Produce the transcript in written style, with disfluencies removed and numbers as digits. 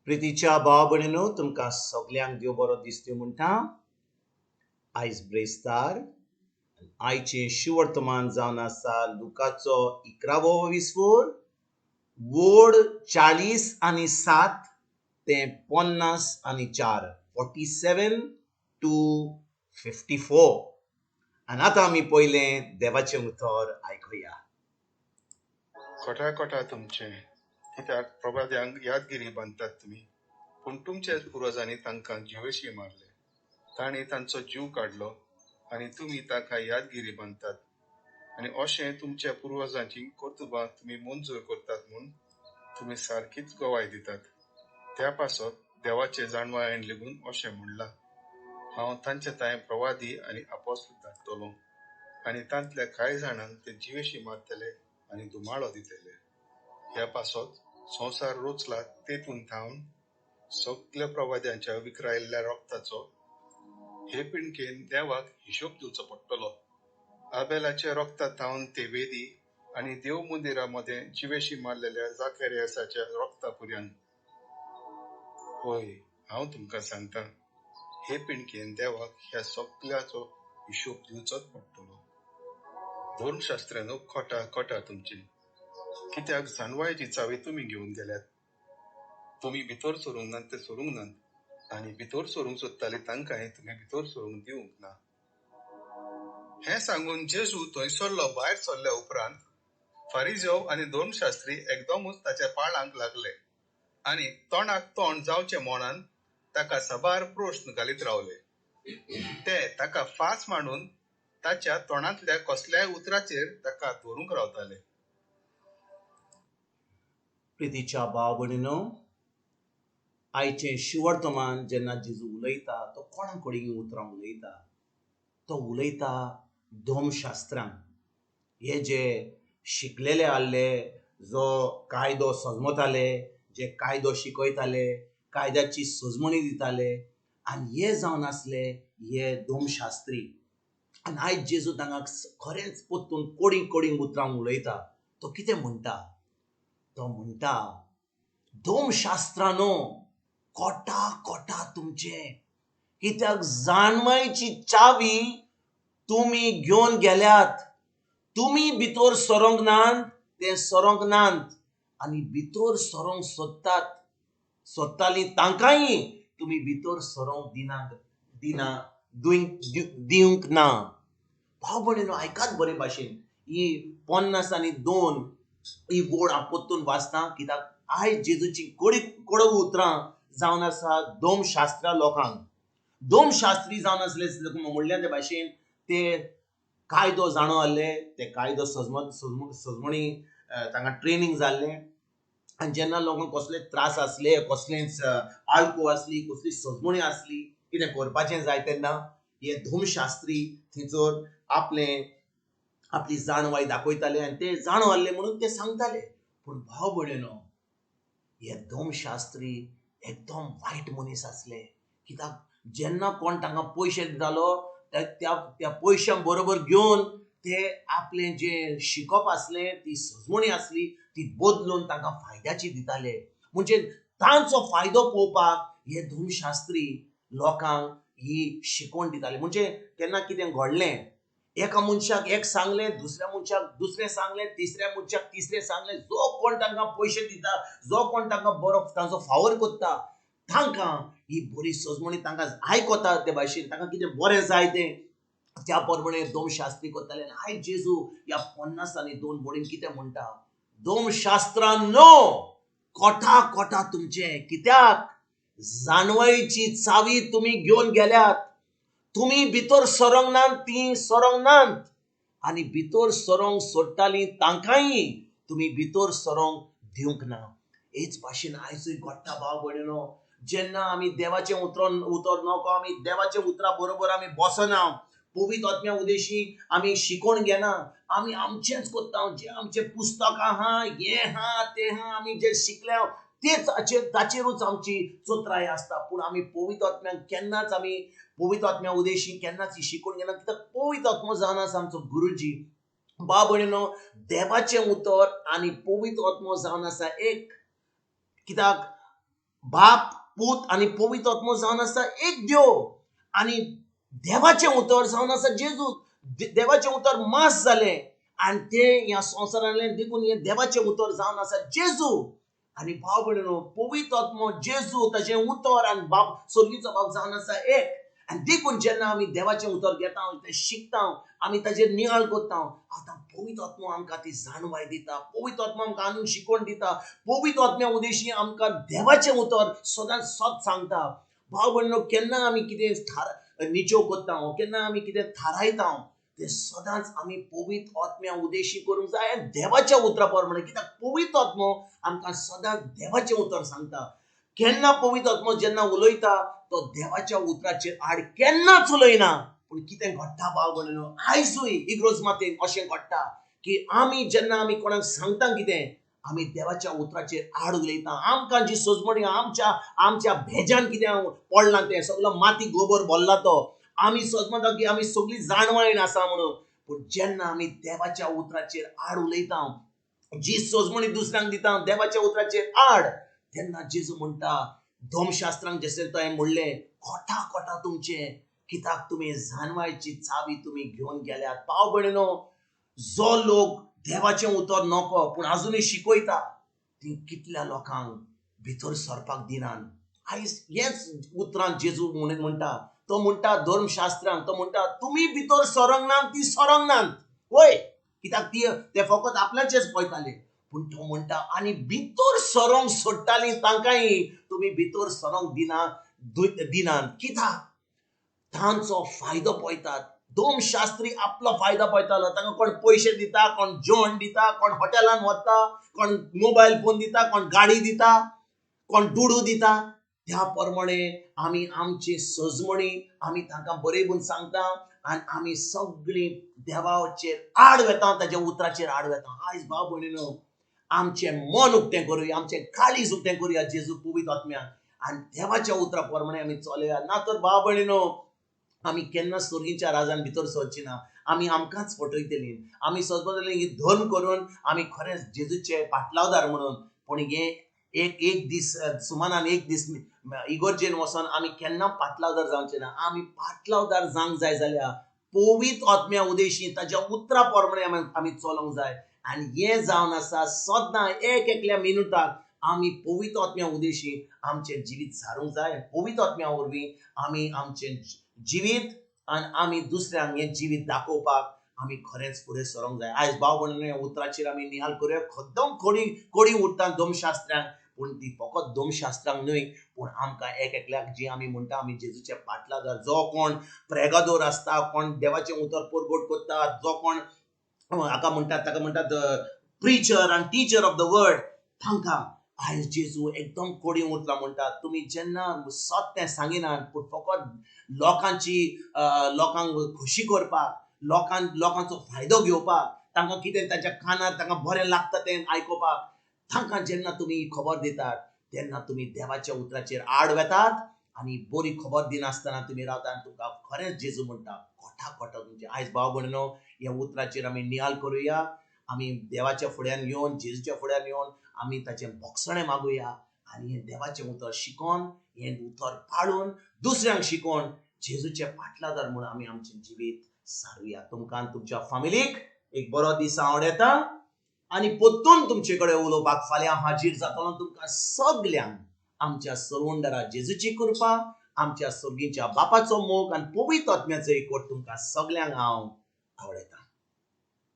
प्रितीच्या भाव भयणीनो, तुमकां सगल्यांक देव बरो दिसता म्हणटा. आयज ब्रेस्तार, आयचें शिवर्तमान जावन आसा लुकाचो 11वो विस्फोर वोड 47 ते 54, 47 to 54. आनी आतां आमी पयलें देवाचें उतर आयकुया. कोटा कोटा तुमचें, कित्याक प्रवाद्यांक यादगिरी बांदतात तुमी, पूण तुमच्याच पुर्वजांनी तांकां जिवेशी मारले. तांणी तांचो जीव काडलो आनी तुमी तांकां यादगिरी बांदतात. आनी अशें तुमच्या पुर्वजांची कर्तुबां तुमी मंजूर करतात म्हूण तुमी सारकीच गवाय दितात. त्या पासत देवाचे जाणवायेन लेगून अशें म्हणलां, हांव तांचे तांय प्रवादी आनी आपोस्ल धाडटलो आनी तांतल्या कांय जाणांक ते जिवेशी मारतले आनी धुमाळो दितले. ह्या पासत संवसार रोचला तेतून थावन सगल्या प्रवाद्यांच्या विकरायल्ल्या रक्ताचो हे पिणकेन देवाक हिशोब दिवचो पडटलो. आबेलाच्या रक्ता थावन ते वेदी आनी देव मंदिरा मदें जिवेशी मारलेल्या जाकेरियासाच्या रक्ता पुर्यान. होय, हांव तुमकां सांगता, हे पिणकेन देवाक ह्या सगल्याचो हिशोब दिवचोच पडटलो. धर्मशास्त्र्यानो कोटा कोटा तुमची, कित्याक जाणवायेची चावी तुमी घेवन गेल्यात. तुमी भितर सरूंक नात ते सरूंक नात, आनी भितर सरूंक सोदताले तांकांय तुमी भितर सरूंक दिवंक ना. हें सांगून जेजू थंयसरलो भायर सरल्या उपरांत फारिजेव आनी धर्मशास्त्री एकदमूच ताच्या पाळांक लागले आनी तोंडाक तोंड जावचें म्हणून ताका साबार प्रस्न घालीत रावले. ते ताका फास मांडून ताच्या तोंडांतल्या कसल्याय उतराचेर ताका धरूंक रावताले. प्रितीच्या भाव भयणीनो, आयचें शिवर्तमान जेन्ना जेजू उलयता तो कोणा कडेन उतरां उलयता? तो उलयता धर्मशास्त्रांक. हे जे शिकलेले आहले, जो कायदो सजमताले, जे कायदो शिकयताले, कायद्याची सजमणी दिताले, आनी हे जावन आसले हे धर्मशास्त्री. आनी आयज जेजू तांकां खरेंच परतून कोडींग कोडींग उतरां उलयता. तो कितें म्हणटा? तो म्हणटा, धर्मशास्त्रानो कोटा कोटा तुमचें, कित्याक जाणवायची चावी तुमी घेवन गेल्यात. तुमी भितर सरोंक नात ते सरोंक नात, आनी भितर सरोंक सोदतात सोदतालीं तांकांय तुमी भितर सरोंक दिना दिना दिवंक ना. भाव भयणीनो, आयकात बरे भाशेन ही 52 ही वोड हांव परतून वाचता, कित्याक आयज जेजूची कोडी कडव उतरां जावन आसा धर्मशास्त्रा लोकांक. धर्मशास्त्री जावन आसले म्हणल्या ते भाशेन ते कायदो जाणो आहले, ते कायदो सजमणी तांकां ट्रेनींग जाल्लें. आनी जेन्ना लोकांक कसले त्रास आसले, कसलेच आळको आसली, कसली सजमणी आसली, कितें करपाचें जाय तेन्ना हे धर्मशास्त्री थंयसर आपलें आपली जाणवाय दाखयताले आनी ते जाणो आहले म्हणून ते सांगताले. पूण भाव भयणीनो, हे धर्मशास्त्री एकदम वायट मनीस आसले, कित्याक जेन्ना कोण तांकां पयशे दितालो त्या त्या पयशां बरोबर घेवन ते आपलें जें शिकप आसलें, ती सजमणी आसली, ती बदलून तांकां फायद्याची दिताले. म्हणजे तांचो फायदो पळोवपाक हे धर्मशास्त्री लोकांक ही शिकवण दिताले. म्हणजे केन्ना कितें घडलें, एका मनशाक एक सांगलें, दुसऱ्या मनशाक दुसरें सांगलें, तिसऱ्या मनशाक तिसरें सांगलें, जो कोण तांकां पयशे दिता, जो कोण तांकां बरो तांचो फावर करता, तांकां ही बरी सजमणी तांकां आयकता ते भाशेन तांकां कितें बरें जाय तें त्या प्रमाणे धर्मशास्त्री करताले. आनी आयज जेजू ह्या 52 बोडीन कितें म्हणटा? धर्मशास्त्रांनो कोटा कोटा तुमचें, कित्याक जाणवायेची चावी तुमी घेवन गेल्यात. तुमी भितर सरोंक नात तीं सरोंक नात, आनी भितर सरोंक सोदतालीं तांकांय तुमी भितर सरोंक दिवंक ना. हेच भाशेन आयजूय घडटा भाव भयणीनो, जेन्ना आमी देवाचें उतर नको, आमी देवाच्या उतरा बरोबर आमी बसना, पवित्र आत्म्या उदेशी आमी शिकोवन घेना, आमी आमचेंच करता. जें आमचें पुस्तक आहा, हें आहा, तें आहा, आमी जें शिकल्या तेच ताचेरूच आमची चतुराय आसता. पूण आमी पवित्र आत्म्याक केन्नाच आमी पवित्र आत्म्या उदेशी केन्नाच शिकोवन घेना, कित्याक पवित्र आत्मो जावन आसा आमचो गुरुजी. भाव भयणीनो, देवाचें उतर आनी पवित्र आत्मो जावन आसा एक, कित्याक बाप, पूत आनी पवित्र आत्मो जावन आसा एक देव आनी देवाचें उतर जावन आसा जेजू. देवाचें उतर मास जालें आनी तें ह्या संवसारांतलें, देखून हें देवाचें उतर जावन आसा जेजू. आनी भाव भयणीनो, पवित्र आत्मो जेजू ताचें उतर आनी बाप स्वर्गीचो बाप जावन आसा एक. आनी देखून जेन्ना आमी देवाचें उतर घेता, तें शिकता, आमी ताजेर नियाळ करता, आतां पवित्र आत्मो आमकां ती जाणवाय दिता, पवित्र आत्मो आमकां आनीक शिकवण दिता, पवित्र आत्म्या उदेशी आमकां देवाचें उतर सदांच सत सांगता. भाव भयणीनो, केन्ना आमी कितें निचेव करता, केन्ना आमी कितें थारायता, तें सदांच आमी पवित्र आत्म्या उदेशी करूंक जाय आनी देवाच्या उतरा प्रमाणे. कित्याक पवित्र आत्मो आमकां सदांच देवाचें उतर सांगता. केन्ना पवित्र आत्मो जेन्ना उलयता तो देवाच्या उतराचेर आड केन्नाच उलयना. पूण कितें घडटा भाव भयणीनो, आयजूय इग्रोज मातेन अशें घडटा की आमी जेन्ना आमी कोणाक सांगता कितें, आमी देवाच्या उतराचेर आड उलयता. आमकां जी सजमणी आमच्या आमच्या भेजान कितें पडलां तें सगलो माती गोबर भरला तो आमी सजमता की आमी सगळी जाणवायण आसा म्हणून. पूण जेन्ना आमी देवाच्या उतराचेर आड उलयता, जी सजमणी दुसऱ्यांक दिता देवाच्या उतराचेर आड, तेन्ना जेजू म्हणटा धर्मशास्त्रांक जशें तुवें म्हणलें, कोटा कोटा तुमचें, कित्याक तुमी जानवायची चावी तुमी घेवन गेल्यात. भाव भयणीनो, जो लोक देवाचें उतर नको पूण आजुनूय शिकयता ती कितल्या लोकांक भितर सरपाक दिनात. आयज हेच उतरान जेजू म्हणून म्हणटा, तो म्हणटा धर्मशास्त्रांक, तो म्हणटा तुमी भितर सरोंक नात, ती सरोंक नात. वय, कित्याक ती ते फकत आपल्याचेच पळयताले. पूण तो म्हणटा आनी भितर सरोंक सोडटाली तांकांय तुमी भितर सरोंक दिना दिनात. कित्याक तांचो फायदो पळयतात. धर्मशास्त्री आपलो फायदो पळयतालो. तांकां कोण पयशे दिता, कोण जेवण दिता, कोण हॉटेलान वता, कोण मोबायल फोन दिता, कोण गाडी दिता, कोण दुडू दिता. त्या प्रमाणे आमी आमची सजमणी आमी तांकां बरें म्हूण सांगता आनी आमी सगळीं देवाचेर आड वेता, ताच्या उतराचेर आड वेता. आयज भाव भयणीनो, आमचें मन उक्तें करुया, आमचें काळीज उक्तें करुया जेजू पवित्र आत्म्याक आनी देवाच्या उतरा प्रमाणे आमी चलया. ना तर भाव भयणीनो, आमी केन्ना स्वर्गीच्या राजान भितर सरची ना. आमी आमकांच फटयतली. आमी सजमतली की धर्म करून आमी खरेंच जेजूचे पाटलावदार म्हणून, पूण हे एक एक दीस सुमानान एक दीस इगोर्जेन वचोन आमी केन्ना पाटलावदार जावचे ना. आमी पाटलावदार जावंक जाय जाल्यार पवित्र आत्म्या उदेशी ताच्या उतरा प्रमाणे आमी चलोंक जाय. आनी हें जावन आसा सदां एक एकल्या मिनुटाक आमी पवित्र आत्म्या उदेशी आमचें जिवीत सारूंक जाय. पवित्र आत्म्या वरवीं आमी आमचें जिवीत आनी आमी दुसऱ्यांक हें जिवीत दाखोवपाक आमी खरेंच फुडें सरोंक जाय. आयज भाव भयणीनो, उतराचेर आमी निहाल करुया. एकदम खोडी कोडी उरता धर्मशास्त्रांक, पूण ती फकत धर्मशास्त्रांक न्हय, पूण आमकां एक एकल्याक जी आमी म्हणटा आमी जेजूचे पाटलादार, जो कोण प्रेगादोर आसता, कोण देवाचें उतर परगट करता, जो कोण हाका म्हणटात ताका म्हणटात प्रिचर आनी टिचर ऑफ the word, तांकां आयज जेजू एकदम कोडी उरता म्हणटा, तुमी जेन्ना सत तें सांगिनात पूण फकत लोकांची लोकांक खोशी करपाक, लोकांचो फायदो घेवपाक, तांकां कितें तांच्या कानार तांकां बरें लागता तें आयकुपाक, तांकां जेन्ना तुमी खबर दितात तेन्ना तुमी देवाच्या उतराचेर आड वेतात आनी बरी खबर दिनासतना तुमी रावता आनी तुमकां खरेंच जेजू म्हणटा कोठा कोठा तुमचें. आयज भाव भयणीनो, ह्या उतराचेर आमी नियाळ करुया. आमी देवाच्या फुड्यान येवन, जेजूच्या फुड्यान येवन आमी ताचें भोगसणें मागुया आनी हें देवाचें उतर शिकोन, हें उतर पाळून दुसऱ्यांक शिकोवन जेजूचे पाटलादार म्हूण आमी आमचें जिवीत सारुया. तुमकां तुमच्या फामिलीक एक बरो दीस आवडटा आनी परतून तुमचे कडेन उलोवपाक फाल्यां हाजीर जातलो. तुमकां सगल्यांक आमच्या सरवंडरा जेजूची कृपा, आमच्या सर्गीच्या बापाचो मोग आनी पवित्र आत्म्याचो एकवट तुमकां सगल्यांक हांव आवडटा.